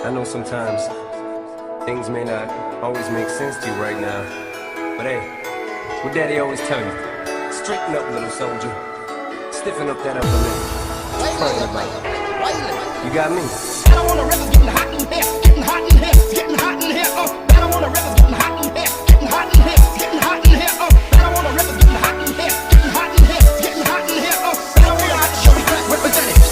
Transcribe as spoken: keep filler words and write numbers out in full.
I know sometimes things may not always make sense to you right now, but hey, what daddy always tell you, straighten up, little soldier. Stiffen up that upper lip. Burn the bottom. You got me. I don't wanna rap, it's getting hot in here, getting hot in here, it's getting hot in here. Uh, I don't wanna rap, it's getting hot in here, getting hot in here, it's getting hot in here. Uh, I don't wanna rap, it's getting hot in here, getting hot in here, it's getting hot in here. Uh, I don't wanna rap, it's getting hot in here.